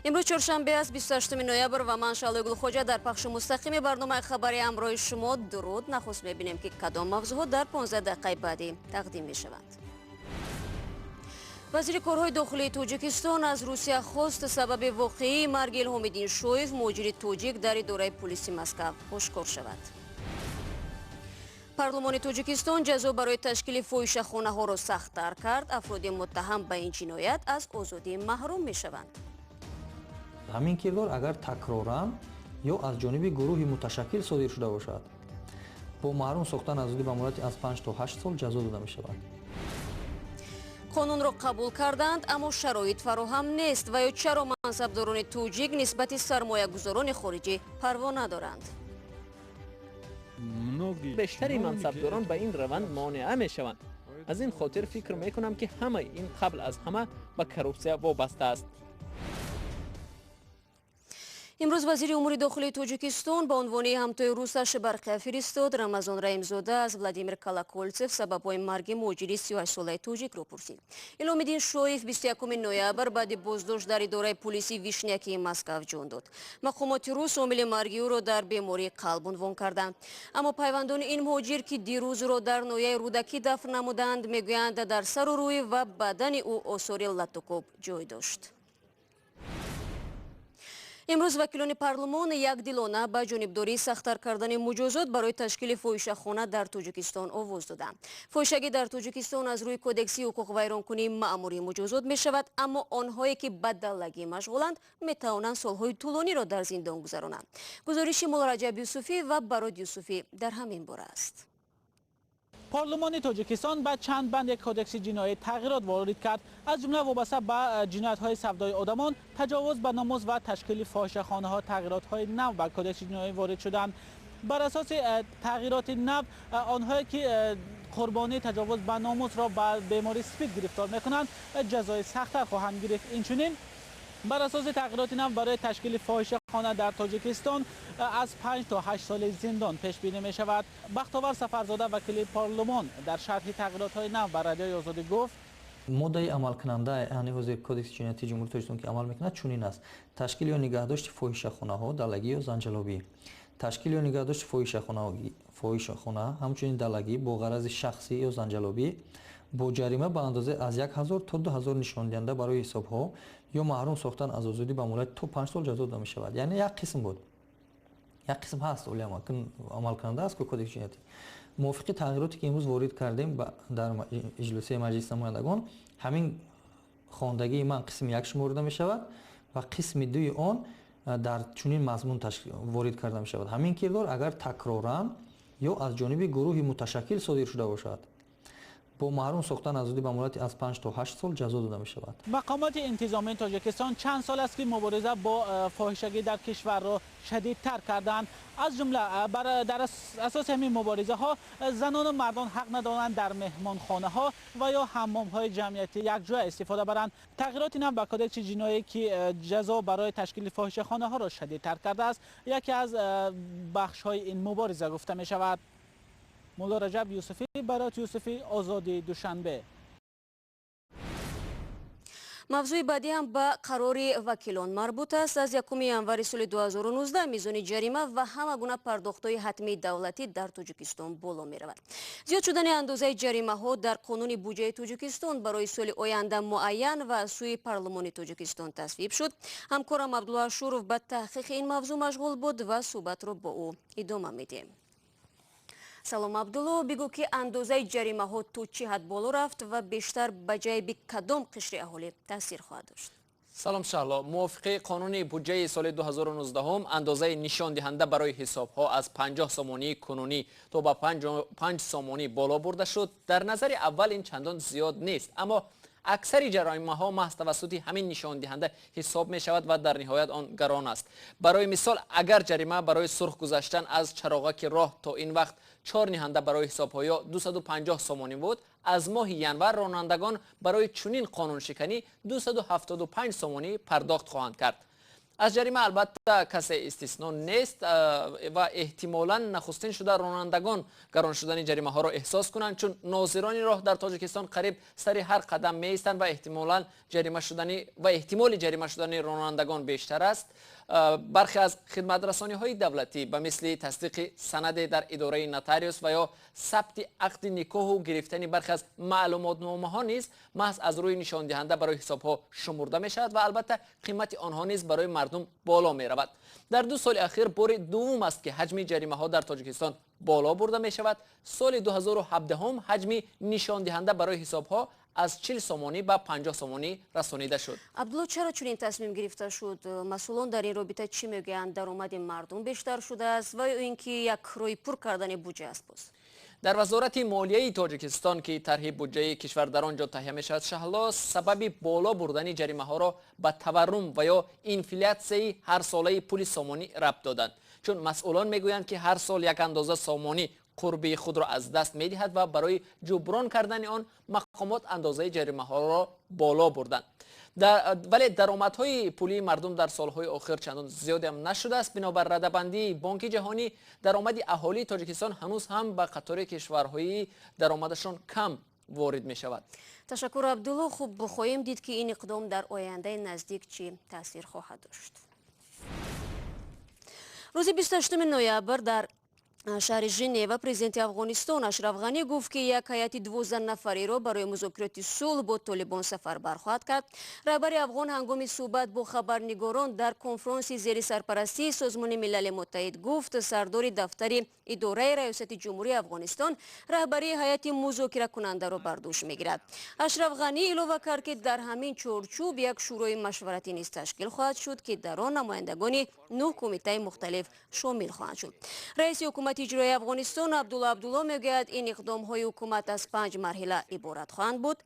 Имрӯз чоршанбе аст, 28 ноябр, ва ман, Шаҳлои Гулхоҷа, дар пахши мустақими барномаи хабарӣ ҳамроҳи шумо. Дуруд. Нахуст мебинем, ки кадом мавзӯъҳо дар 15 дақиқаи баъдӣ тақдим мешаванд. Вазири корҳои дохилии Тоҷикистон аз Русия хост, сабаби воқеии марги Илҳомиддин Шоев, муҳоҷири тоҷик, дар идораи пулиси Москав ошкор шавад. Парлумони Тоҷикистон ҷазо барои ташкили фоҳишахонаҳоро сахттар кард. Афроди муттаҳам ба ин ҷиноят аз озодӣ маҳрум мешаванд. Ҳамин кирдор агар такроран ё аз ҷониби гурӯҳи муташаккил содир шуда бошад, бо маҳрум сохтан аз озодӣ ба муддати аз 5 то 8 сол ҷазо дода мешавад. Қонунро қабул карданд, аммо шароит фароҳам нест. Ва ё чаро мансабдорони тоҷик нисбати сармоягузорони хориҷӣ парво надоранд? Бештари мансабдорон ба ин раванд монеа мешаванд. Аз ин хотир фикр мекунам, ки ҳамаи ин қабл аз ҳама ба коррупсия вобаста аст. Имрӯз вазири умури дохилии Тоҷикистон ба унвони ҳамтои русаш барқия фиристод. Рамазон Раимзода аз Владимир Колоколтсев сабабҳои марги муҳоҷири 38-солаи тоҷикро пурсид. Илҳомиддин Шоев 21 ноябр баъди боздошт дар идораи пулиси Вишнякии Москав ҷон дод. Мақомоти рус омили марги ӯро дар бемории қалб унвон карданд, аммо пайвандони ин муҳоҷир, ки дирӯз ӯро дар ноҳияи Рӯдакӣ дафн намуданд, мегӯянд, дар сару рӯй ва бадани ӯ осори латтукӯб ҷой дошт. Имрӯз вакилони парлумон якдилона ба ҷонибдории сахттар кардани муҷозот барои ташкили фоҳишахона дар Тоҷикистон овоз доданд. Фоҳишагӣ дар Тоҷикистон аз рӯи Кодекси ҳуқуқвайронкунии маъмурӣ муҷозот мешавад, аммо онҳое ки ба даллагӣ машғуланд, метавонанд солҳои тӯлониро дар зиндон гузаронанд. Гузориши Муллораҷаб Юсуфӣ ва Барод Юсуфӣ дар ҳамин бора аст. Парлумони Тоҷикистон ба чанд банди Кодекси ҷиноӣ тағйирот ворид кард, аз ҷумла вобаста ба ҷиноятҳои савдои одамон, таҷовуз ба номус ва ташкили фоҳишахонаҳо тағйиротҳои нав ба Кодекси ҷиноӣ ворид шуданд. Бар асоси тағйироти нав, онҳое ки қурбонии таҷовуз ба номусро ба бемории СПИД гирифтор мекунанд, ҷазои сахттар хоҳанд гирифт. Инчунин, бар асоси тағйироти нав, барои ташкили фоҳишахона дар Тоҷикистон аз 5 то 8 соли зиндон пешбинӣ мешавад. Бахтовар Сафарзода, вакили парлумон, дар шарҳи тағйиротҳои нав ба Радиои Озодӣ гуфт: Моддаи амалкунанда, яъне ҳозир Кодекси ҷиноятии Ҷумҳурии Тоҷикистон, ки амал мекунад, чунин аст: ташкил ё нигаҳдошти фоҳишахонаҳо, далагӣ ё занҷалобӣ, ташкил ё нигаҳдошти фоҳишахона, ҳамчунин далагӣ бо ғарази шахсӣ ё занҷалобӣ бо ҷарима ба андозаи аз 1000 то 2000 нишондиҳанда барои ҳисобҳо ё маҳрум сохтан аз озодӣ ба муддати то 5 сол ҷазо дода мешавад. Яъне як қисм буд, як қисм ҳаст, оли амалкунанда аст Кодекси ҷиноятӣ. Мувофиқи тағйироте ки имрӯз ворид кардем дар иҷлосияи Маҷлиси намояндагон, ҳамин хондагии ман қисми як шуморида мешавад ва қисми дуи он дар чунин мазмун ворид карда мешавад: ҳамин кирдор агар такроран ё аз ҷониби гурӯҳи муташаккил содир шуда бошад, бо маҳрум сохтан аз озодӣ ба муддати аз 5 то 8 сол ҷазо дода мешавад. Мақомоти интизомии Тоҷикистон чанд сол аст, ки мубориза бо фоҳишагӣ дар кишварро шадидтар карданд. Аз ҷумла, дар асоси ҳамин муборизаҳо занону мардон ҳақ надоранд дар меҳмонхонаҳо ва ё ҳаммомҳои ҷамъиятӣ якҷоя истифода баранд. Тағйироти нав ба Кодекси ҷиноӣ, ки ҷазо барои ташкили фоҳишахонаҳоро шадидтар кардааст, яке аз бахшҳои ин мубориза гуфта мешавад. Мулло Раҷаб Юсуфӣ, Барот Юсуфӣ, Озодӣ, Душанбе. Мавзӯи баъдӣ ҳам ба қарори вакилон марбут аст. Аз 1 январи соли 2019 мизони ҷарима ва ҳама гуна пардохтҳои ҳатмии давлатӣ дар Тоҷикистон боло меравад. Зиёд шудани андозаи ҷаримаҳо дар Қонуни буҷаи Тоҷикистон барои соли оянда муайян ва аз сӯи парлумони Тоҷикистон тасвиб шуд. Ҳамкорам Абдулло Ашуров ба таҳқиқи ин мавзӯъ машғул буд ва суҳбатро бо ӯ идома медиҳем. Салом, Абдулло. Бигӯ, ки андозаи ҷаримаҳо то чӣ ҳад боло рафт ва бештар ба ҷайби кадом қишри аҳолӣ таъсир хоҳад дошт? Салом, Шаҳло. Мувофиқи қонуни буҷаи соли 2019, андозаи нишондиҳанда барои ҳисобҳо аз 50 сомонии кунунӣ то ба 5 сомонӣ боло бурда шуд. Дар назари аввал ин чандон зиёд нест, аммо аксари ҷаримаҳо маҳз тавассути ҳамин нишондиҳанда ҳисоб мешавад ва дар ниҳоят он гарон аст. Барои мисол, агар ҷарима барои сурх гузаштан аз чароғаки роҳ то ин вақт чор ниҳанда барои ҳисобҳоё 250 сомонӣ буд, аз моҳи январ ронандагон барои чунин қонуншиканӣ 275 сомонӣ пардохт хоҳанд кард. Аз ҷарима албатта касе истисно нест ва эҳтимолан нахустин шуда ронандагон гарон шудани ҷаримаҳоро эҳсос кунанд, чун нозирони роҳ дар Тоҷикистон қариб сари ҳар қадам меистанд ва эҳтимолан ҷарима шудани ва эҳтимоли ҷарима шудани ронандагон бештар аст. Бархе аз хидматрасониҳои давлатӣ, ба мисли тасдиқи санаде дар идораи нотариус ва ё сабти ақди никоҳу гирифтани бархе аз маълумотномаҳо низ маҳз аз рӯи нишондиҳанда барои ҳисобҳо шумурда мешавад ва албатта қимати онҳо низ барои мардум боло меравад. Дар 2 соли ахир бори дуввум аст, ки ҳаҷми ҷаримаҳо дар Тоҷикистон боло бурда мешавад. Соли 2017 ҳаҷми нишондиҳанда барои ҳисобҳо аз 40 сомонӣ ба 50 сомонӣ расонида шуд. Абдулло, чаро чунин тасмим гирифта шуд? Масъулон дар ин робита чӣ мегӯянд? Даромади мардум бештар шудааст ва ё ин ки як роҳи пур кардани буҷа аст боз? Дар Вазорати молияи Тоҷикистон, ки тарҳи буҷаи кишвар дар он ҷо таҳия мешавад, Шаҳло, сабаби боло бурдани ҷаримаҳоро ба таваррум ва ё инфлятсияи ҳарсолаи пули сомонӣ рабт доданд, чун масъулон мегӯянд, ки ҳар сол як андоза сомонӣ қурби худро аз даст медиҳад ва барои ҷуброн кардани он мақомот андозаи ҷаримаҳоро боло бурданд. Вале даромадҳои пулии мардум дар солҳои охир чандон зиёдам нашудааст. Бинобар радабандии Бонки Ҷаҳонӣ, даромади аҳолии Тоҷикистон ҳанӯз ҳам ба қатори кишварҳои даромадашон кам ворид мешавад. Ташаккур, Абдулло. Хуб, хоҳем дид, ки ин иқдом дар ояндаи наздик чӣ таъсир хоҳад дошт. Рӯзи 28 ноябр дар шаҳри Женева президенти Афғонистон Ашраф Ғанӣ гуфт, ки як ҳайати 12 нафариро барои музокироти сулҳ бо Толибон сафарбар хоҳад кард. Раҳбари афғон ҳангоми суҳбат бо хабарнигорон дар конфронси зери сарпарастии Созмони Милали Муттаҳид гуфт, сардори дафтари идораи раёсати ҷумҳурии Афғонистон раҳбарии ҳайати музокиракунандаро бар дӯш мегирад. Ашраф Ғанӣ илова кард, ки дар ҳамин чорчӯб як шӯрои машваратӣ низ ташкил хоҳад шуд, ки дар он намояндагони нӯҳ кумитаи мухталиф шомил хоҳанд шуд. Раиси ҳукумати иҷроии Афғонистон Абдулло Абдулло мегӯяд, ин иқдомҳои ҳукумат аз панҷ марҳила иборат хоҳанд буд: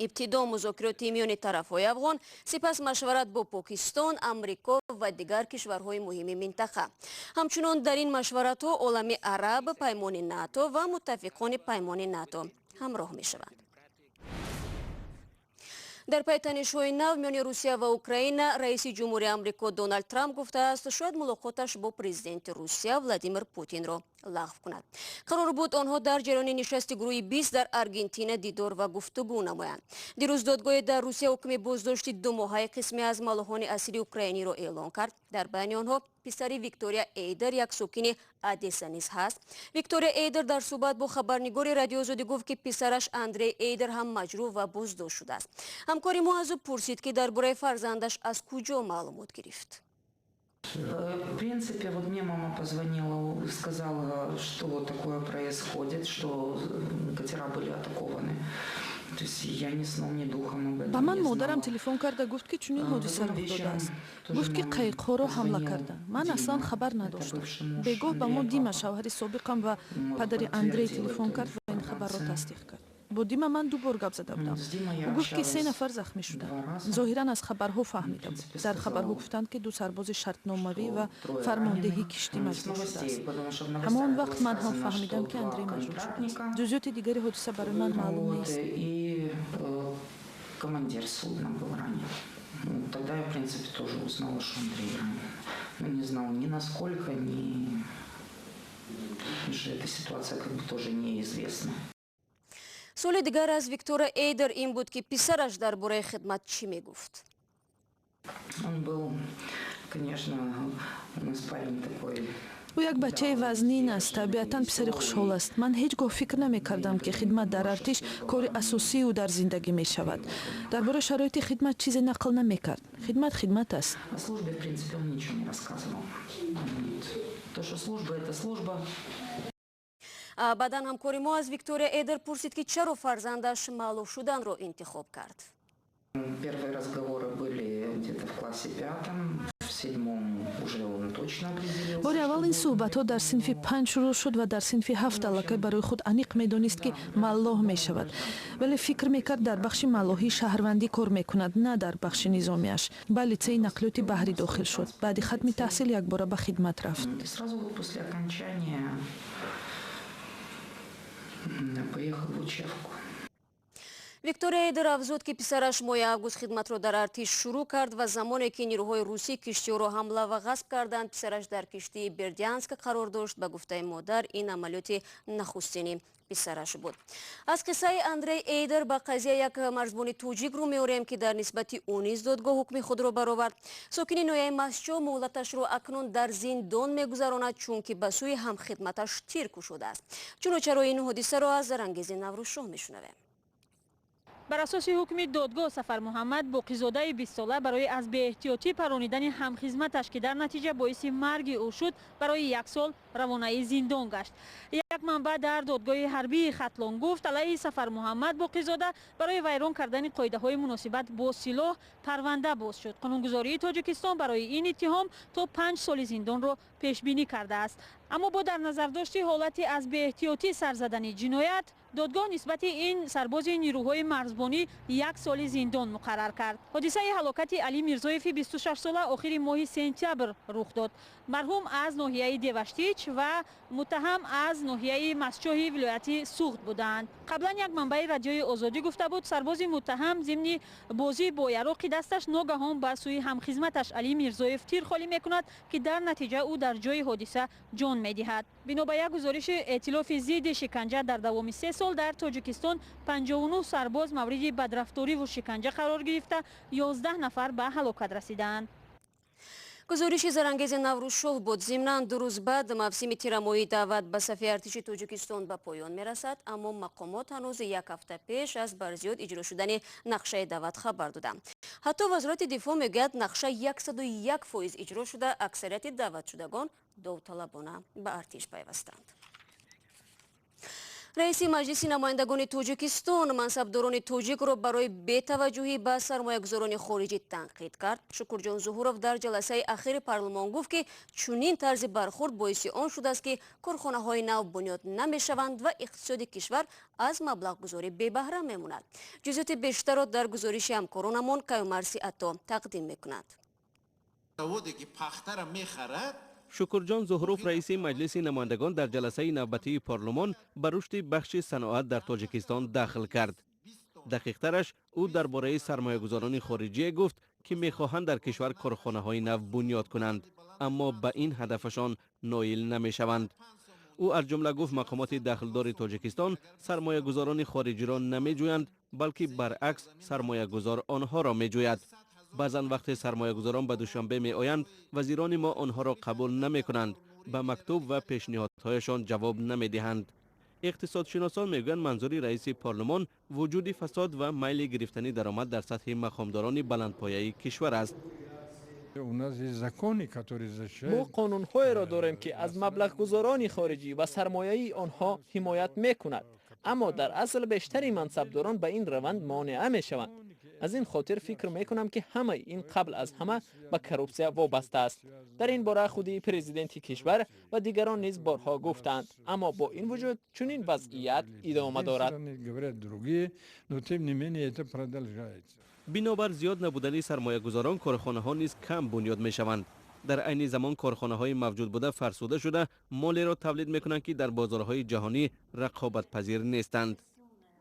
ибтидо музокироти миёни тарафҳои афғон, сипас машварат бо Покистон, Амрико ва дигар кишварҳои муҳими минтақа. Ҳамчунон дар ин машваратҳо олами араб, Паймони НАТО ва муттафиқони Паймони НАТО ҳамроҳ мешаванд. Дар пайи танишҳои нав миёни Русия ва Украина, раиси ҷумҳури Амрико Доналд Трамп гуфтааст, шояд мулоқоташ бо президенти Русия Владимир Путинро лағв кунад. Қарор буд, онҳо дар ҷараёни нишасти гурӯҳи 20 дар Аргентина дидор ва гуфтугӯ намоянд. Дирӯз додгоҳе дар Русия ҳукми боздошти думоҳаи қисме аз маллоҳони асири украиниро эълон кард. Дар байни онҳо писари Виктория Эйдер, як сокини Одесса, низ ҳаст. Виктория Эйдер дар суҳбат бо хабарнигори Радиои Озодӣ гуфт, ки писараш Андрей Эйдер ҳам маҷрӯҳ ва боздошт шудааст. Ҳамкори мо аз ӯ пурсид, ки дар бораи фарзандаш аз куҷо маълумот гирифт. В принципе, вот мне мама позвонила, сказала, что вот такое происходит, что катера были атакованы. То есть я ни сном, ни духом об этом Ба ман не модарам знала. телефон карда гуфт, ки чунин ҳодиса рух додааст. Гуфт, ки қайиқҳоро ҳамла карданд. Ман аслан хабар надоштам. Бегоҳ ба мо Дима, шавҳари собиқам ва падари Андрей, телефон кард ва ин хабарро тасдиқ кард. Бо Дима ман ду бор гап зада будам. Ӯ гуфт, ки се нафар захмӣ шуданд. Зоҳиран, аз хабарҳо фаҳмида буд. Дар хабарҳо гуфтанд, ки ду сарбози шартномавӣ ва фармондеҳи киштӣ маҷрӯҳ шудааст. Ҳамон вақт ман ҳам фаҳмидам, ки Андрей маҷрӯҳ шудааст. Ҷузъиёти дигари ҳодиса барои ман маълум нест. И командир судна был ранен. Ну, тогда я, в принципе, тоже узнала, что Андрей ранен. Но не знала ни насколько, ни что эта ситуация как бы тоже неизвестна. Суоли дигар аз Виктория Эйдер ин буд, ки писараш дар бораи хидмат чӣ мегуфт. Он был, конечно, у нас парень такой. Ӯ як бачаи вазнин аст, табиатан писари хушҳол аст. Ман ҳеҷ гоҳ фикр намекардам, ки хидмат дар артиш кори асосии ӯ дар зиндагӣ мешавад. Дар бораи шароити хидмат чизе нақл намекард. Хидмат хидмат аст. О службе, в принципе, он ничего не рассказывал. Вот. То, что служба – это служба. Баъдан ҳамкори мо аз Виктория Эйдер пурсид, ки чаро фарзандаш маллоҳ шуданро интихоб кард. Первые разговоры были где-то в классе пятом, в седьмом уже он точно определился. Бори аввал ин суҳбатҳо дар синфи панҷ шурӯъ шуд ва дар синфи ҳафт аллакай барои худ аниқ медонист, ки маллоҳ мешавад, вале фикр мекард, дар бахши маллоҳии шаҳрвандӣ кор мекунад, на дар бахши низомиаш. Ба литсеи нақлиёти баҳрӣ дохил шуд. Баъди хатми таҳсил якбора ба хидмат рафт. И сразу вот после окончания поехал в учебку. Виктория Эйдер афзуд, ки писараш моҳи август хидматро дар артиш шурӯъ кард ва замоне ки нирӯҳои русӣ киштиҳоро ҳамла ва ғасб карданд, писараш дар киштии Бердянск қарор дошт. Ба гуфтаи модар, ин амалиёти нахустини писараш буд. Аз қиссаи Андрей Эйдер ба қазия як марзбони тоҷик рӯ меорем, ки дар нисбати ӯ низ додгоҳ ҳукми худро баровард. Сокини ноҳияи Мастчоҳ муҳлаташро акнун дар зиндон мегузаронад, чунки ба сӯи ҳамхидматаш тир кушодааст. Чуну чаро ин ҳодисаро аз Зарангези Наврӯзшоҳ мешунавем. Бар асоси ҳукми додгоҳ, Сафармуҳаммад Боқизодаи 20сола барои аз беэҳтиётӣ паронидани ҳамхизматаш, ки дар натиҷа боиси марги ӯ шуд, барои як сол равонаи зиндон гашт. Як манбаъ дар додгоҳи ҳарбии Хатлон гуфт, алайҳи Сафармуҳаммад Боқизода барои вайрон кардани қоидаҳои муносибат бо силоҳ парванда боз шуд. Қонунгузории Тоҷикистон барои ин иттиҳом то 5 соли зиндонро пешбинӣ кардааст. Аммо бо дар назардошти ҳолати аз беэҳтиётӣ сар задани ҷиноят, додгоҳ нисбати ин сарбози нирӯҳои марзбонӣ 1 соли зиндон муқаррар кард. Ҳодисаи ҳалокати Али Мирзоеви 26сола охири моҳи сентябр рух дод. Марҳум аз ноҳияи Деваштич ва муттаҳам аз ноҳияи Мастчоҳи вилояти Суғд буданд. Қаблан як манбаи Радиои Озодӣ гуфта буд, сарбози муттаҳам зимни бозӣ бо яроқи дасташ ногаҳон ба сӯи ҳамхизматаш Али Мирзоев тир холӣ мекунад, ки дар натиҷа ӯ дар ҷои ҳодиса ҷон медиҳад. Бино ба як гузориши эътилофи зидди шиканҷа, дар давоми 3 сол дар Тоҷикистон 59 сарбоз мавриди бадрафториву шиканҷа қарор гирифта, 11 нафар ба ҳалокат расидаанд. Гузориши Зарангези Наврӯзшоҳ буд. Зимнан, 2 рӯз баъд мавсими тирамоҳии даъват ба сафи артиши Тоҷикистон ба поён мерасад, аммо мақомот ҳанӯз як ҳафта пеш аз барзиёд иҷро шудани нақшаи даъват хабар доданд. Ҳатто Вазорати дифоъ мегӯяд, нақша 101% иҷро шуда, аксарияти даъватшудагон довталабона ба артиш пайвастанд. Раиси Маҷлиси намояндагони Тоҷикистон мансабдорони тоҷикро барои бетаваҷҷӯҳӣ ба сармоягузорони хориҷӣ танқид кард. Шукурҷон Зуҳуров дар ҷаласаи ахири парлумон гуфт, ки чунин тарзи бархурд боиси он шудааст, ки корхонаҳои нав бунёд намешаванд ва иқтисоди кишвар аз маблағгузорӣ бебаҳра мемонад. Ҷузъиёти бештарро дар гузориши ҳамкоронамон Каюмарси Ато тақдим мекунад. Шукурҷон Зуҳуров, раиси Маҷлиси намояндагон, дар ҷаласаи навбатии парлумон ба рушди бахши саноат дар Тоҷикистон дахл кард. Дақиқтараш, ӯ дар бораи сармоягузорони хориҷие гуфт, ки мехоҳанд дар кишвар корхонаҳои нав бунёд кунанд, аммо ба ин ҳадафашон ноил намешаванд. Ӯ аз ҷумла гуфт, мақомоти дахлдори Тоҷикистон сармоягузорони хориҷиро намеҷӯянд, балки баръакс сармоягузор онҳоро меҷӯяд. Баъзан вақте сармоягузорон ба Душанбе меоянд, вазирони мо онҳоро қабул намекунанд, ба мактуб ва пешниҳодҳояшон ҷавоб намедиҳанд. Иқтисодшиносон мегӯянд, манзури раиси парлумон вуҷуди фасод ва майли гирифтани даромад дар сатҳи мақомдорони баландпояи кишвар аст. Мо қонунҳоеро дорем, ки аз маблағгузорони хориҷӣ ва сармояи онҳо ҳимоят мекунад, аммо дар асл бештари мансабдорон ба ин раванд монеа мешаванд. Аз ин хотир фикр мекунам, ки ҳамаи ин қабл аз ҳама ба коррупсия вобаста аст. Дар ин бора худи президенти кишвар ва дигарон низ борҳо гуфтанд, аммо бо ин вуҷуд чунин вазъият идома дорад. Бинобар зиёд набудани сармоягузорон, корхонаҳо низ кам бунёд мешаванд. Дар айни замон корхонаҳои мавҷуд буда фарсуда шуда, молеро тавлид мекунанд, ки дар бозорҳои ҷаҳонӣ рақобатпазир нестанд.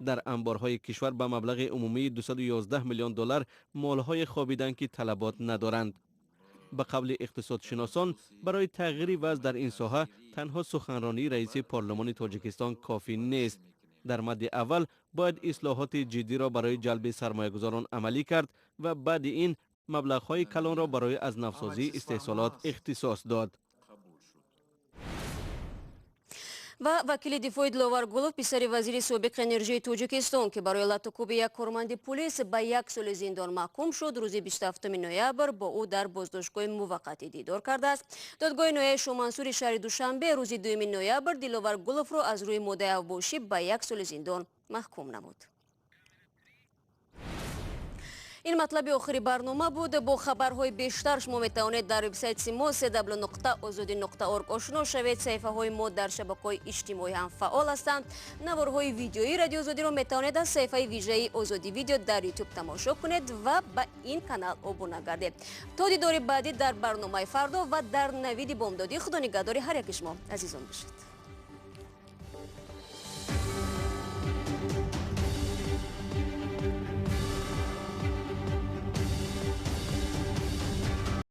Дар анборҳои кишвар ба маблағи умумии 211 миллион доллар молҳое хобиданд, ки талабот надоранд. Ба қавли иқтисодшиносон, барои тағйири вазъ дар ин соҳа танҳо суханронии раиси парлумони Тоҷикистон кофӣ нест. Дар мадди аввал бояд ислоҳоти ҷиддиро барои ҷалби сармоягузорон амалӣ кард ва баъди ин маблағҳои калонро барои аз навсозии истеҳсолот ихтисос дод. Ва вакили дифои Диловар Гулов, писари вазири собиқи энержии Тоҷикистон, ки барои латукӯби як корманди пулис ба 1 соли зиндон маҳкум шуд, рӯзи 27 ноябр бо ӯ дар боздоштгоҳи муваққатӣ дидор кардааст. Додгоҳи ноҳияи Шомансури шаҳри Душанбе рӯзи 2 ноябр Диловар Гуловро аз рӯи моддаи авбошӣ ба 1 соли зиндон маҳкум намуд. Ин матлаби охири барнома буд. Бо хабарҳои бештар шумо метавонед дар вебсайти мо cw.ozodi.org ошно шавед. Саҳифаҳои мо дар шабакаҳои иҷтимоӣ ҳам фаъол ҳастанд. Наворҳои видеоии Радиои Озодиро метавонед аз саҳифаи вижаи Озодӣ видео дар YouTube тамошо кунед ва ба ин канал обуна гардед. То дидори баъдӣ дар барномаи фардо ва дар навиди бомдодӣ, худо нигаҳдори ҳар яки шумо азизон бошед.